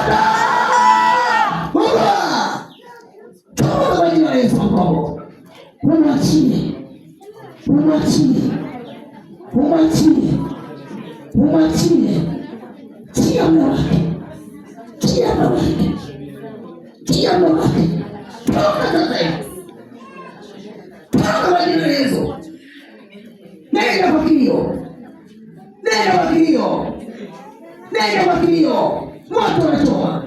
Moto! Ungua! Toka kwa jina la Yesu mkombo. Umwachie. Umwachie. Umwachie. Umwachie. Tia mume wake. Tia mume wake. Tia mume wake. Toka sasa hivi. Toka kwa jina la Yesu. Nenda kwa kilio. Nenda kwa kilio. Nenda kwa kilio. Moto unachoma.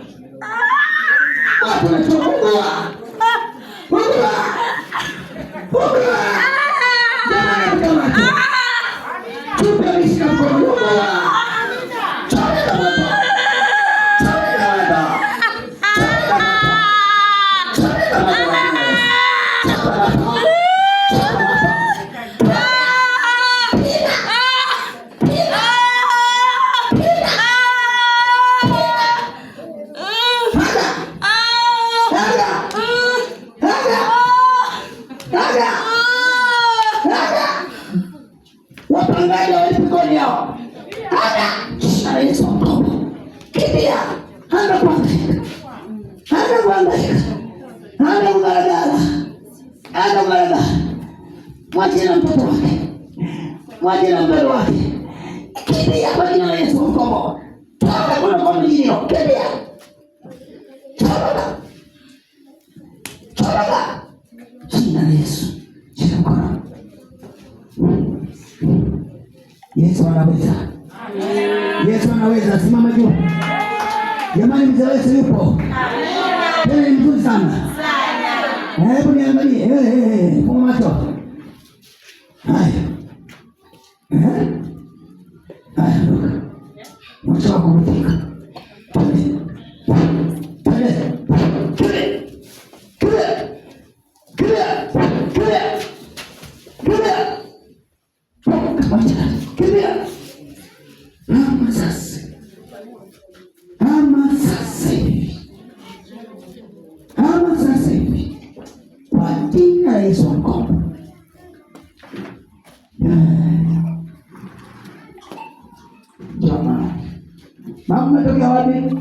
Moto unachoma. Ungua. Ungua. Ungua. Jamani, mkamate. Tupe ameshika mkono. Ungua. Chomeka moto. Chomeka moto. Chomeka moto. Chomeka moto kwa jina la Yesu. Choma moto. Choma moto. Piga. Piga. Piga. Piga. Haga. Haga. Haga. Haga. Wapangaji hawalipi kodi hao. Haga. Jina la Yesu mkombo. Kimbia. Anza kuhangaika. Anza kuhangaika. Anza kugaragara. Anza kugaragara. Mwachie na mtoto wake. Mwachie na mtoto wake. Kimbia kwa jina la Yesu mkombo. Toka kuna kwa mjini. Kimbia. Toka. Toka. Jina la Yesu. Shika mkono. Yesu anaweza. Yesu anaweza. Simama juu. Jamani, mzee wetu yupo. Tena ni mzuri sana. Hebu niangalie. Eh, eh, eh, funga macho. Haya. Eh? Haya, ondoka. Mwisho wako umefika. Twende. Twende. Twende. Twende. Twende. Twende. Twende. Toka, wacha. Kimbia. Hama sasa. Hama sasa hivi. Hama sasa hivi. Kwa jina la Yesu mkombo. Jamani. Mama, umetokea wapi?